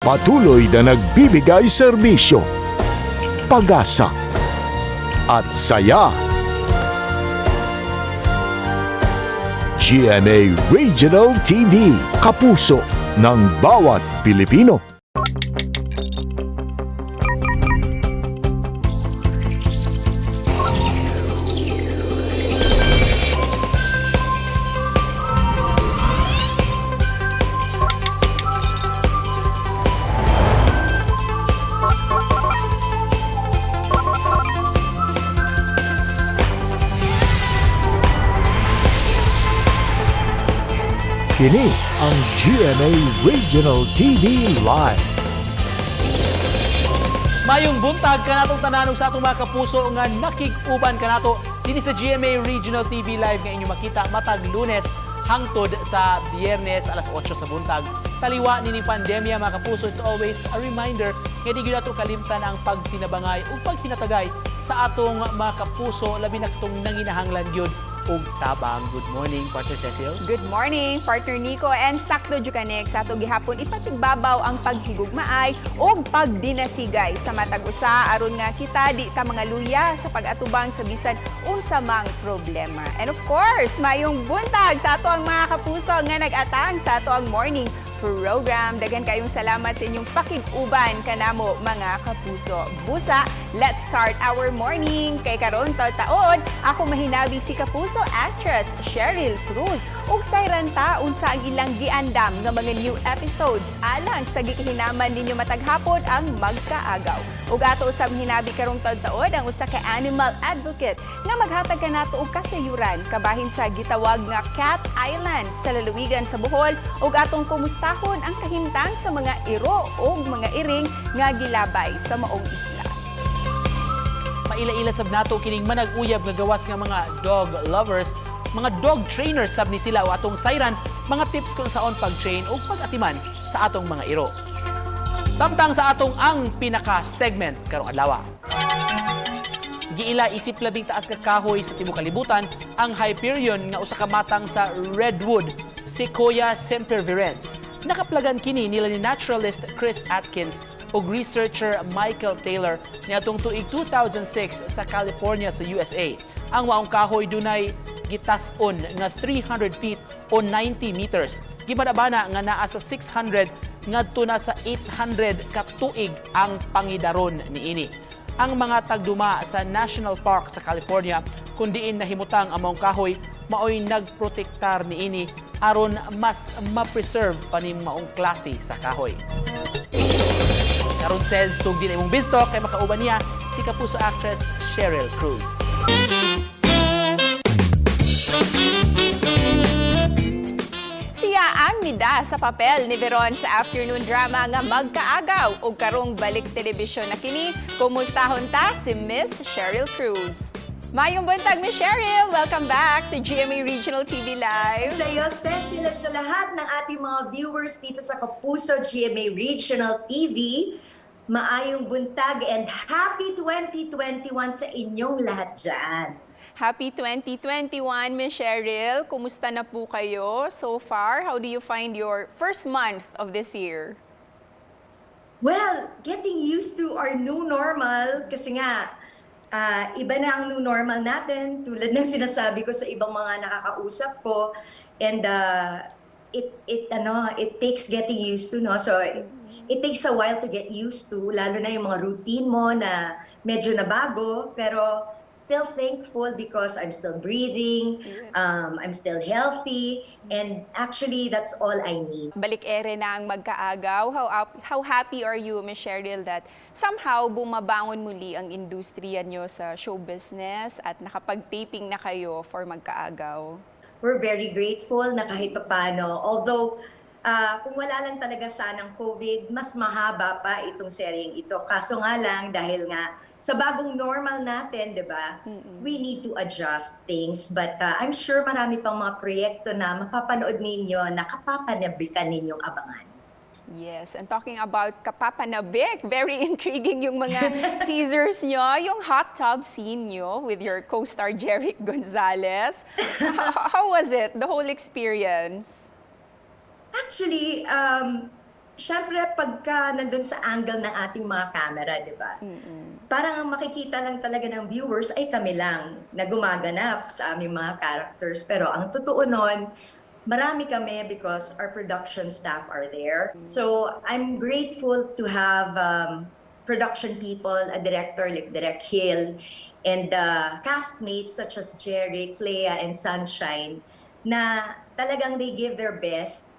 Patuloy na nagbibigay serbisyo, pag-asa at saya. GMA Regional TV, kapuso ng bawat Pilipino. Kini ang GMA Regional TV Live. Mayong buntag kanatong tanan ug sa atong mga kapuso nga nakig-uban kanato dinhi sa GMA Regional TV Live nga inyo makita matag Lunes hangtod sa Biyernes alas 8 sa buntag. Taliwa nining pandemya, mga kapuso, it's always a reminder nga di gyud nato kalimtan ang pagtinabangay ug paghinatagay sa atong mga kapuso, labi na katong nanginahanglan gyud og tabang. Good morning, Partner Cecil. Good morning, Partner Nico, and sakto jud kanek sa ato gihapon ipatigbabaw ang paghigugmaay ug pagdinasigay sa matag usa aron nga kita di ta mga luya sa pag-atubang sa bisan unsa mang problema. And of course, mayong buntag sa ato ang mga kapuso nga nag-atang sa ato ang morning program. Daghan kayong salamat sa inyong pakig-uban kanamo, mga kapuso. Busa, let's start our morning. Kay karon taon, ako mahinabi si kapuso actress Cheryl Cruz ug sayran ta unsa ang ilang giandam nga mga new episodes alang sa gikahinaman ninyo matag hapon ang Magkaagaw. Ug ato usab hinabi karong taon ang usa ka animal advocate nga maghatag kanato og kasayuran kabahin sa gitawag nga Cat Island sa lalawigan sa Bohol ug atong kumustahon ang kahimtang sa mga iro ug mga iring nga gilabay sa maong isla. Maila-ila sab nato kining manag-uyab nga gawas nga mga dog lovers, mga dog trainers sab ni sila o atong sayran mga tips kung saon pag-train o pag-atiman sa atong mga iro. Samtang sa atong ang pinaka-segment karong adlaw. Giila isip labing taas nga kahoy sa tibuok kalibutan ang Hyperion nga usa ka matang sa redwood, Sequoia sempervirens. Nakaplagan kini nila ni naturalist Chris Atkins ug researcher Michael Taylor niadtong tuig 2006 sa California sa USA. Ang maong kahoy dunay gitas-on nga 300 feet o 90 meters. Gibanabana nga naa sa 600 ngadto na sa 800 ka tuig ang pangidaron niini. Ang mga tagduma sa National Park sa California kung diin nahimutang ang maong kahoy maoy nagprotektar niini aron mas ma-preserve pa ning maong klase sa kahoy. Karon says sugdi na imong bisto kay makauban niya si kapuso actress Cheryl Cruz. Siya ang mida sa papel ni Veron sa afternoon drama nga Magkaagaw ug karong balik telebisyon na kini. Kumustahon ta si Miss Cheryl Cruz. Mayong buntag, Miss Cheryl! Welcome back sa GMA Regional TV Live. Sa iyo, Cecil, at sa lahat ng ating mga viewers dito sa Kapuso GMA Regional TV, maayong buntag and happy 2021 sa inyong lahat dyan. Happy 2021, Miss Cheryl. Kumusta na po kayo so far? How do you find your first month of this year? Well, getting used to our new normal kasi nga, iba na ang new normal natin tulad ng sinasabi ko sa ibang mga nakakausap ko and it ano it takes getting used to, no? So it takes a while to get used to, lalo na yung mga routine mo na medyo nabago, pero still thankful because I'm still breathing, I'm still healthy, and actually that's all I need. Balik ere na ang Magkaagaw. How happy are you, Miss Cheryl, that somehow bumabangon muli ang industriya nyo sa show business at nakapag-taping na kayo for Magkaagaw? We're very grateful na kahit papano. Although, kung wala lang talaga sanang COVID, mas mahaba pa itong seryeng ito. Kaso nga lang, dahil nga sa bagong normal natin, di ba, we need to adjust things. But I'm sure marami pang mga proyekto na mapapanood ninyo na kapapanabikan ninyong abangan. Yes, and talking about kapapanabik, very intriguing yung mga teasers nyo, yung hot tub scene nyo with your co-star Jeric Gonzalez. How was it, the whole experience? Actually, Siyempre, pagka nandun sa angle ng ating mga camera, di ba? Parang ang makikita lang talaga ng viewers ay kami lang na gumaganap sa aming mga characters. Pero ang totoo nun, marami kami because our production staff are there. So I'm grateful to have production people, a director like Direk Hill, and castmates such as Jerry, Clea, and Sunshine na talagang they give their best.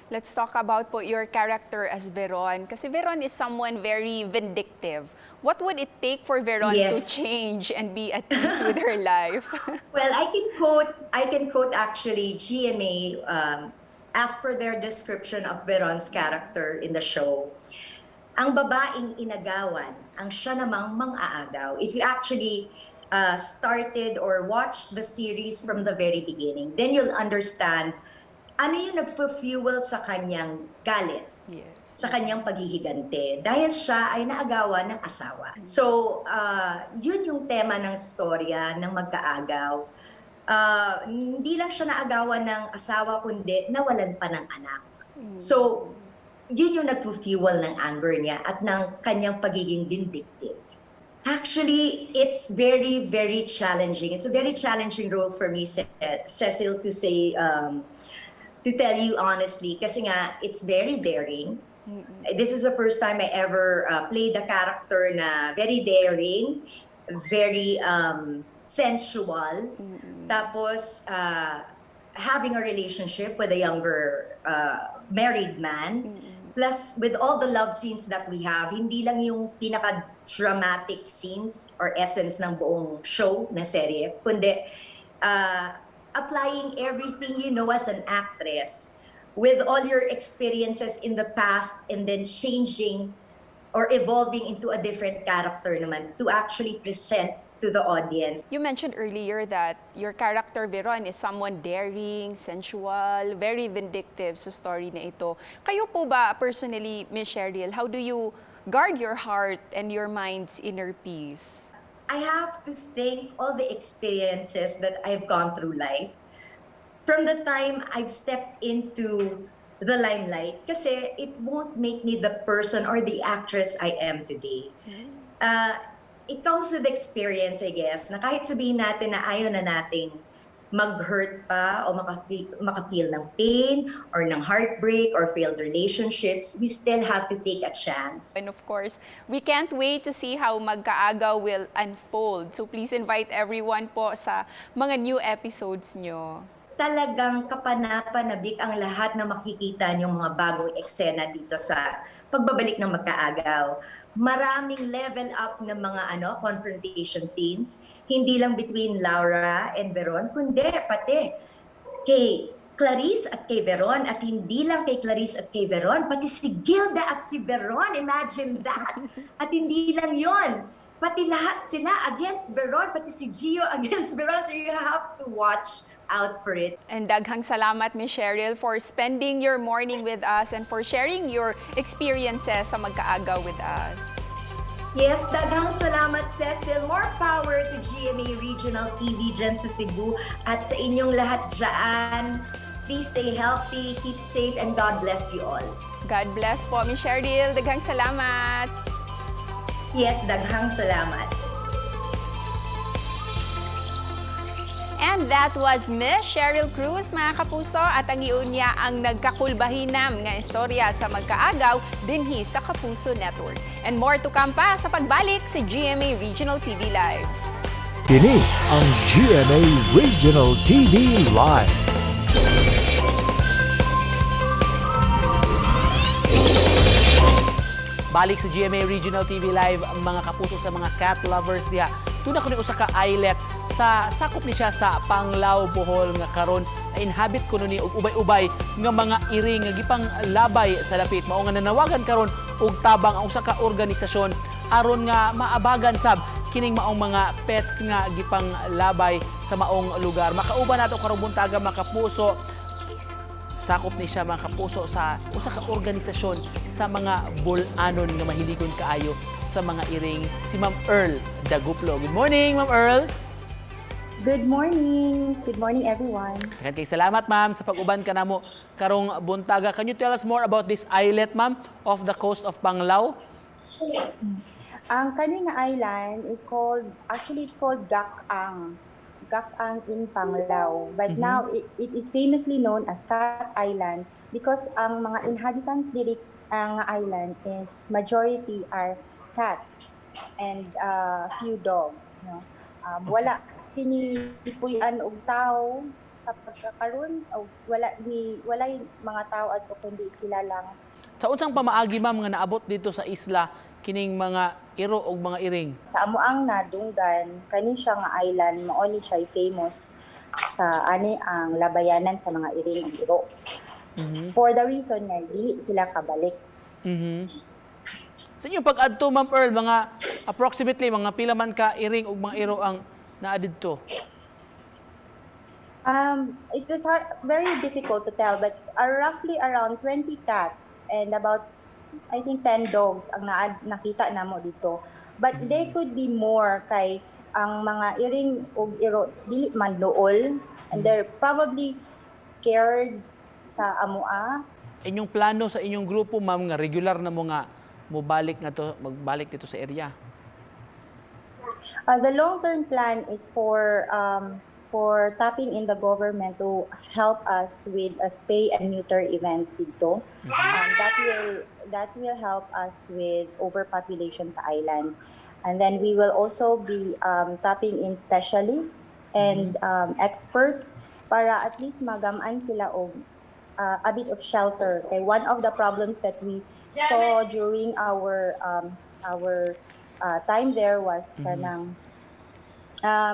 Let's talk about po your character as Veron. Kasi Veron is someone very vindictive. What would it take for Veron to change and be at peace with her life? Well, I can quote actually GMA as per their description of Veron's character in the show. Ang babaeng inagawan, ang siya namang mang-aagaw. If you actually started or watched the series from the very beginning, then you'll understand ano yung nagfu-fuel sa kanyang galit, sa kanyang paghihigante dahil siya ay naagawan ng asawa. So, yun yung tema ng storya ng Magkaagaw. Hindi lang siya naagawan ng asawa, kundi nawalan pa ng anak. So, yun yung nagfu-fuel ng anger niya at ng kanyang pagiging vindictive. Actually, it's very, very challenging. It's a very challenging role for me, Cecil, to tell you honestly, kasi nga, it's very daring. This is the first time I ever played a character na very daring, very sensual. Tapos, having a relationship with a younger married man. Plus, with all the love scenes that we have, hindi lang yung pinaka-dramatic scenes or essence ng buong show na serye, kundi applying everything you know as an actress with all your experiences in the past and then changing or evolving into a different character naman to actually present to the audience. You mentioned earlier that your character Veron is someone daring, sensual, very vindictive sa story na ito. Kayo po ba personally, Miss Cheryl, how do you guard your heart and your mind's inner peace? I have to thank all the experiences that I've gone through life from the time I've stepped into the limelight kasi it won't make me the person or the actress I am today. It comes with experience, I guess, na kahit sabihin natin na ayaw na nating mag-hurt pa o maka-feel ng pain or ng heartbreak or failed relationships, we still have to take a chance. And of course, we can't wait to see how Magkaagaw will unfold. So please invite everyone po sa mga new episodes nyo. Talagang kapanapanabik ang lahat na makikita niyong mga bagong eksena dito sa pagbabalik ng Magkaagaw. Maraming level up ng mga ano confrontation scenes, hindi lang between Laura and Veron, kundi pati kay Clarice at kay Veron, at hindi lang kay Clarice at kay Veron, pati si Gilda at si Veron, imagine that. At hindi lang yon, pati lahat sila against Veron, pati si Gio against Veron, so you have to watch out for it. And daghang salamat, Miss Cheryl, for spending your morning with us and for sharing your experiences sa Magkaagaw with us. Yes, daghang salamat, Cecil. More power to GMA Regional TV dyan sa Cebu at sa inyong lahat dyan. Please stay healthy, keep safe, and God bless you all. God bless po, Miss Cheryl. Daghang salamat. Yes, daghang salamat. And that was Miss Cheryl Cruz, mga kapuso, at ang iyon niya ang nagkakulbahinam nga istorya sa Magkaagaw dinhi sa Kapuso Network. And more to come pa sa pagbalik sa GMA Regional TV Live. Kini ang GMA Regional TV Live. Balik sa GMA Regional TV Live, mga kapuso, sa mga cat lovers diha. Tuna ko ni usa ka islet sa sakop ni siya sa Panglao, Bohol nga karon na inhabit kuno ni og ubay-ubay nga mga iring nga gipang labay sa dapit. Mao nga nanawagan karon og tabang ang usa ka organisasyon aron nga maabagan sab kining maong mga pets nga gipang labay sa maong lugar. Makauban nato karong buntaga, mga kapuso, sakop ni siya, mga kapuso, sa usa ka organisasyon sa mga bul-anon nga mahiligon kaayo sa mga iring, si Ma'am Earl Daguplo. Good morning, Ma'am Earl. Good morning. Good morning, everyone. Daghan kay salamat, ma'am, sa pag-uban kanamo karong buntaga. Can you tell us more about this islet, ma'am, off the coast of Panglao? Ang kani nga island is called, actually it's called Gakang. Gakang in Panglao. But now it is famously known as Cat Island because ang mga inhabitants diri ang island is majority are cats and few dogs, no. Wala kini puy-an og tao sa pagkakaron o wala ni walay mga tao adto kundi sila lang. Sa unsang pamaagi, ma'am, nga naabot dito sa isla kining mga iro og mga iring? Sa amoang nadunggan, kani siya nga island mao ni siya famous sa ani ang labayanan sa mga iring ug iro. For the reason nga dili sila kabalik. Sa inyong pag-adto, Ma'am Earl, mga approximately mga pila man ka iring ug mga iro ang naa didto? It was hard, very difficult to tell, but roughly around 20 cats and about, I think, 10 dogs ang nakita namo dito. But there could be more kay ang mga iring ug iro dili man luol and they're probably scared sa amoa. Inyong plano sa inyong grupo, ma'am, nga regular na mo nga mobalik nga to magbalik dito sa area? The long-term plan is for tapping in the government to help us with a spay and neuter event dito. That will help us with overpopulation sa island. And then we will also be tapping in specialists and experts para at least magamaan sila og a bit of shelter. Okay, one of the problems that we saw during our time there was kanang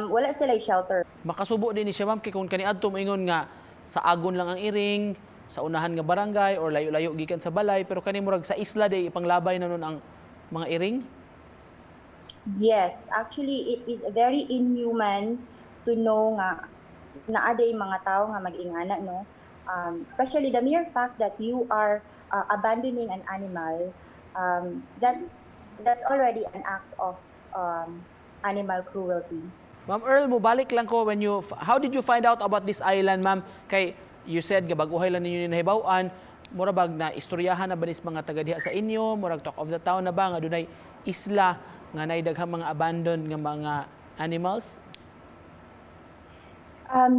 wala sila shelter. Makasubo din ni siya, ma'am, kay kung kaniadto moingon nga sa agon lang ang iring, sa unahan nga barangay or layo-layo gikan sa balay, pero kani murag sa isla day ipanglabay na nun ang mga iring. Yes, actually it is very inhuman to know nga naa day mga tao nga mag-ingana, no. Especially the mere fact that you are abandoning an animal, that's already an act of animal cruelty. Ma'am Earl, mobalik lang ko when you how did you find out about this island, ma'am? Kay you said nga bag-ohay lang ninyo nahibaw-an, mura bag na istoryahan na ba nis mga taga diha sa inyo, murag talk of the town na ba nga dunay isla nga nay daghang mga abandoned nga mga animals?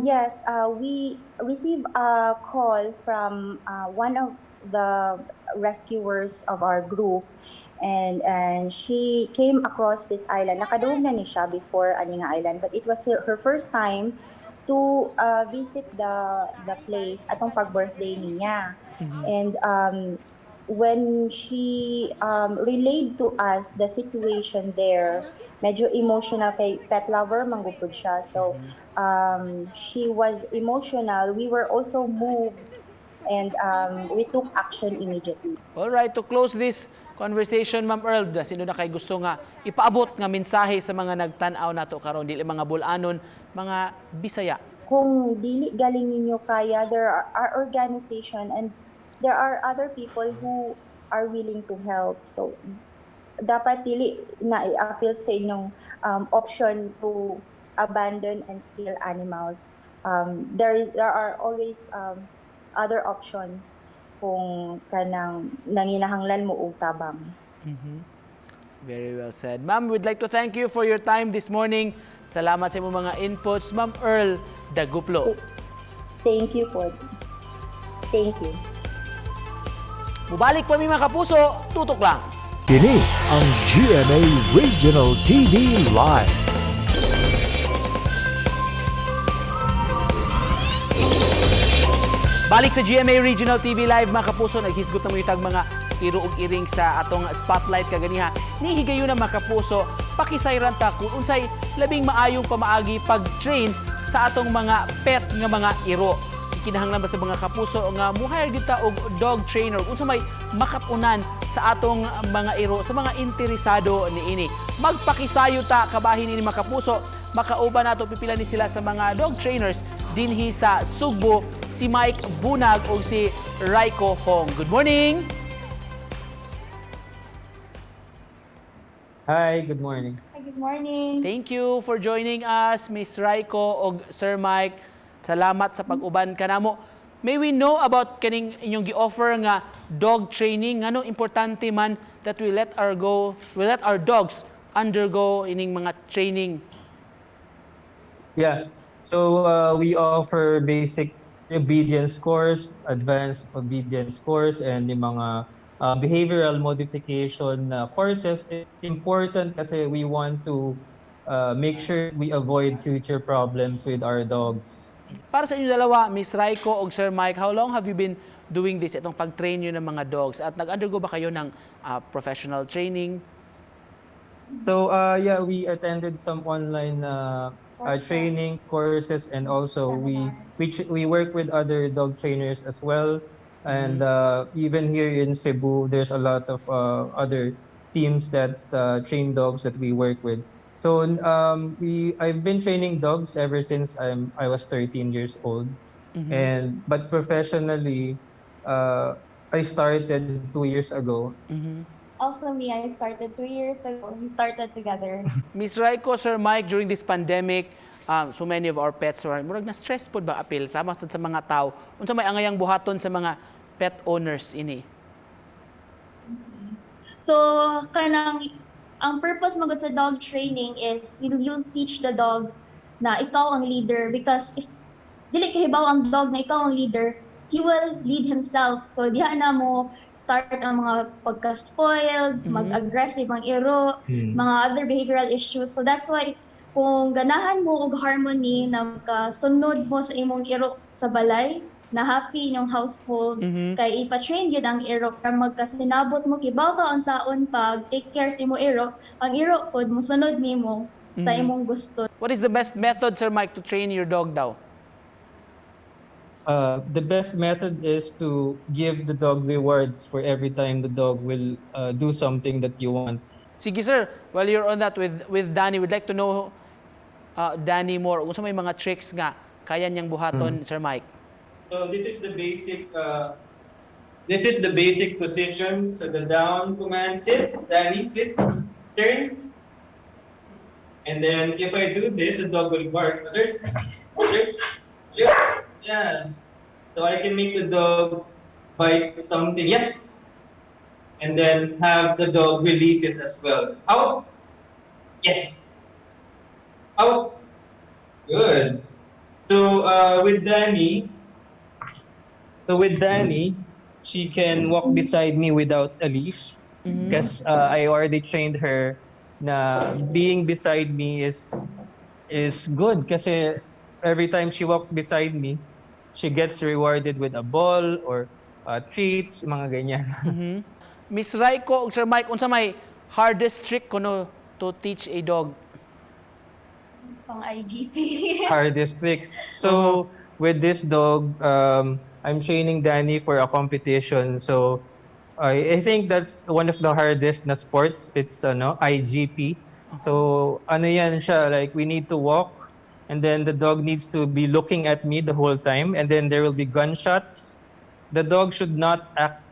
Yes, we received a call from one of the rescuers of our group, and she came across this island. Nakadungog na ni siya before ani nga island, but it was her first time to visit the place atong pag-birthday niya. And when she relayed to us the situation there, medyo emotional kay pet lover man gud siya. So she was emotional. We were also moved and we took action immediately. All right, to close this conversation, Ma'am Earl, sino na kay gusto nga ipaabot nga mensahe sa mga nagtan-aw nato karon, dili mga Bol-anon, mga Bisaya? Kung dili galing ninyo kaya, there are our organization and there are other people who are willing to help. So, dapat dili na i-appeal sa inyong option to abandon and kill animals. There are always other options kung kanang nanginahanglan mo og tabang. Very well said. Ma'am, we'd like to thank you for your time this morning. Salamat sa imong mga inputs, Ma'am Earl Daguplo. Thank you po. Thank you. Mubalik pa mi, mga kapuso, tutok lang. Kini ang GMA Regional TV Live. Balik sa GMA Regional TV Live, mga kapuso, naghisgot na mo yung mga iro ug iring sa atong spotlight kaganiha. Ni higayon na, mga kapuso, pakisayran ta kung unsay labing maayong pamaagi pag-train sa atong mga pet nga mga iro. Kinahanglan ba sa mga kapuso nga muhire dita og dog trainer, unsa may makatunan sa atong mga iro sa mga interesado niini? Magpakisayo ta kabahin ini, mga kapuso, makauban nato pipila ni sila sa mga dog trainers dinhi sa Sugbo, si Mike Bunag o si Raiko Hong. Good morning! Hi, good morning. Hi, good morning. Thank you for joining us, Miss Raiko og Sir Mike. Salamat sa pag-uban kanamo. May we know about kaning inyong gi-offer nga dog training? Ngano importante man that we let our dogs undergo ining mga training? Yeah. So we offer basic obedience course, advanced obedience course, and yung mga behavioral modification courses. It's important kasi we want to make sure we avoid future problems with our dogs. Para sa inyo dalawa, Miss Raiko og Sir Mike, how long have you been doing this, itong pag-train nyo ng mga dogs? At nag-undergo ba kayo ng professional training? So yeah, we attended some online training courses, and also we work with other dog trainers as well. And even here in Cebu, there's a lot of other teams that train dogs that we work with. So we I've been training dogs ever since I was 13 years old, and but professionally, I started 2 years ago. Also me, I started 2 years ago. We started together. Miss Raiko, Sir Mike, during this pandemic, so many of our pets are murag na stress pod ba apil sama sad sa mga tao. Unsa may angayang buhaton sa mga pet owners ini? So, kanang ang purpose magud sa dog training is you teach the dog na ikaw ang leader, because if dili kahibaw ang dog na ikaw ang leader, he will lead himself. So diha na mo start ang mga pagka-spoiled, mag-aggressive ang iro, mga other behavioral issues. So that's why kung ganahan mo og harmony na makasunod mo sa imong iro sa balay, na happy inyong household, kay ipa-train gyud ang iro para magkasinabot mo, kibaw ka unsaon pag take care sa imong iro, ang iro pod mosunod nimo sa imong gusto. What is the best method, Sir Mike, to train your dog daw? The best method is to give the dog rewards for every time the dog will do something that you want. Sige sir, while you're on that with Danny, we'd like to know Danny more. Kung may mga tricks nga kaya niyang buhaton, Sir Mike. So this is the basic position. So the down command, sit, Danny, sit, turn. And then if I do this, the dog will bark. Alert, alert, alert. Yes. So I can make the dog bite something. Yes. And then have the dog release it as well. Out. Yes. Out. Good. So with Danny, she can walk beside me without a leash because I already trained her na being beside me is good kasi every time she walks beside me, she gets rewarded with a ball or treats, mga ganyan. Miss Raiko ug Sir Mike, unsa may hardest trick kuno to teach a dog? Pang IGP. Hardest tricks. So with this dog, I'm training Danny for a competition. So I think that's one of the hardest na sports. It's ano, IGP. So ano yan siya, like we need to walk and then the dog needs to be looking at me the whole time and then there will be gunshots. The dog should not act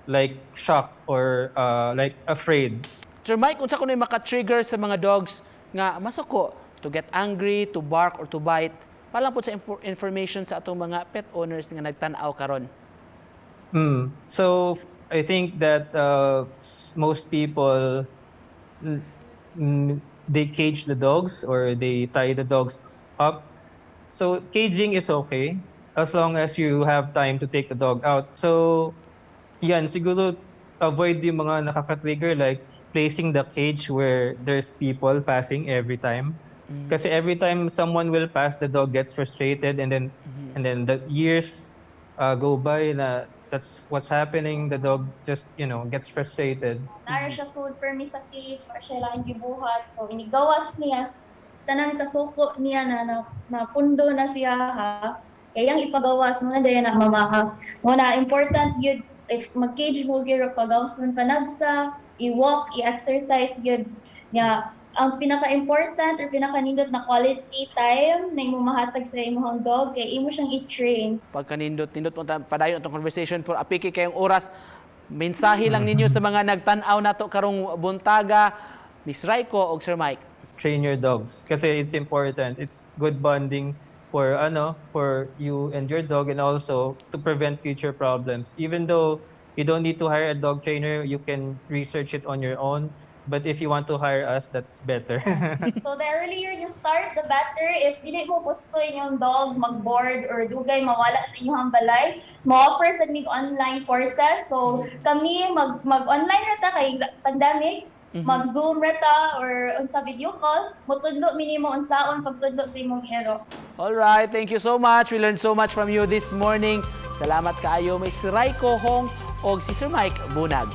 like shocked or like afraid. Sir Mike, unsa kuno maka-trigger sa mga dogs nga masuko, to get angry, to bark or to bite? Para lang po sa information sa atong mga pet owners nga nagtan-aw karon. So I think that most people they cage the dogs or they tie the dogs up. So caging is okay as long as you have time to take the dog out. So yan, siguro avoid yung mga nakaka-trigger, like placing the cage where there's people passing every time. Kasi every time someone will pass, the dog gets frustrated and then the years go by na that's what's happening. The dog just gets frustrated. Nara siya sulod permi sa cage or siya lang gibuhat. So inigawas niya tanang kasuko niya na pundo na siya ha. Kaya yang ipagawas mo na dayon na mamaha. Mo na important gyud if mag-cage mo gyud pagawas man panagsa, i-walk, i-exercise gyud nga. Ang pinaka-important or pinaka-nindot na quality time na imo mahatag sa imong dog kay imo siyang i-train. Pagkanindot, nindot mo padayon atong conversation pero apiki kayong oras. Mensahe lang ninyo sa mga nagtan-aw nato karong buntaga. Miss Raiko og Sir Mike. Train your dogs kasi it's important. It's good bonding for ano, for you and your dog, and also to prevent future problems. Even though you don't need to hire a dog trainer, you can research it on your own. But if you want to hire us, that's better. So the earlier you start, the better. If dili mo gusto inyong dog mag-board or dugay mawala sa inyong balay, mo-offer sa mig online courses. So kami mag-online ra ta kay pandemic, mag-Zoom ra ta or unsa video call, motudlo mi nimo unsaon pagtudlo sa imong iro. All right, thank you so much. We learned so much from you this morning. Salamat kaayo, Miss Raiko Hong og si Sir Mike Bunag.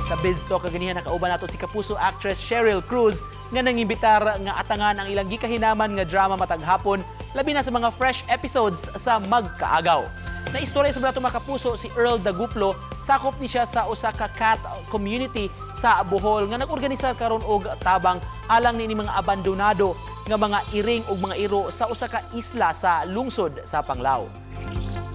Sa Biz Talk kaganihan, nakauban nato si Kapuso actress Cheryl Cruz nga nangimbitar nga atangan ang ilang gikahinaman nga drama matag hapon, labi na sa mga fresh episodes sa Magkaagaw. Na istorya sa nato, mga kapuso, si Earl Daguplo, sakop ni siya sa usa ka cat community sa Bohol nga nag-organisar karon og tabang alang niini mga abandonado nga mga iring ug mga iro sa usa ka isla sa lungsod sa Panglao.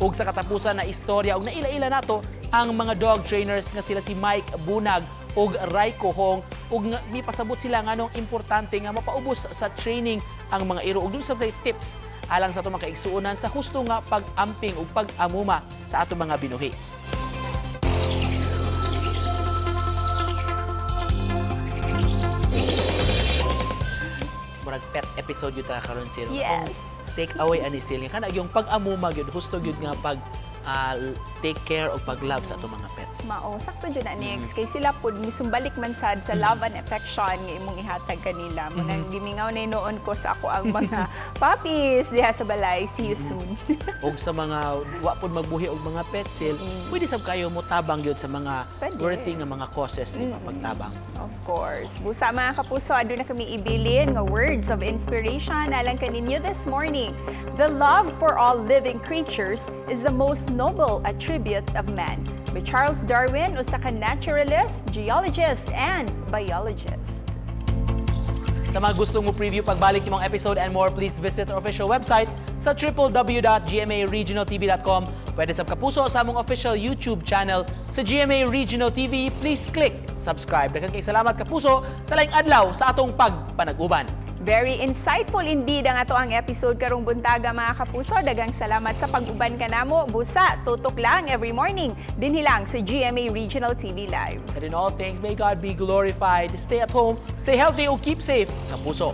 Ug sa katapusan, na istorya ug naila-ila nato ang mga dog trainers nga sila si Mike Bunag ug Raiko Hong ug nga mipasabot sila nganong importante nga mapaubos sa training ang mga iro ug dun sa tips alang sa atong mga kaigsuonan sa husto nga pag-amping ug pag-amuma sa atong mga binuhi. Murag pet episode yun ta karon, Sil. Yes. Akong take away ani, Sil, nga kana yung pag-amuma gyud, husto gyud nga pag take care o pag-love sa atong mga pets. Mao, sakto jud na, Nix. Kay sila pud misumbalik man sad sa love and affection nga imong ihatag kanila. Mo nang gimingaw na noon ko sa ako ang mga puppies diha sa balay. See you soon. Og sa mga wa pud magbuhi og mga pets, Sil, pwede sab kayo mo tabang gyud sa mga Pwede. Worthy nga mga causes, di ba, pagtabang. Of course. Busa, mga kapuso, aduna kami ibilin nga words of inspiration alang kaninyo this morning. "The love for all living creatures is the most noble attribute of man." By Charles Darwin, usa ka naturalist, geologist, and biologist. Sa mga gustong mo preview pagbalik yung mga episode and more, please visit our official website sa www.gmaregionaltv.com. Pwede sa kapuso sa among official YouTube channel sa GMA Regional TV. Please click subscribe. Daghang kay salamat, kapuso, sa laing adlaw sa atong pagpanag-uban. Very insightful indeed ang ato ang episode karong buntaga, mga kapuso. Daghang salamat sa pag-uban kanamo. Busa, tutok lang every morning dinhi lang sa GMA Regional TV Live. And in all things, may God be glorified. Stay at home, stay healthy, o keep safe, kapuso.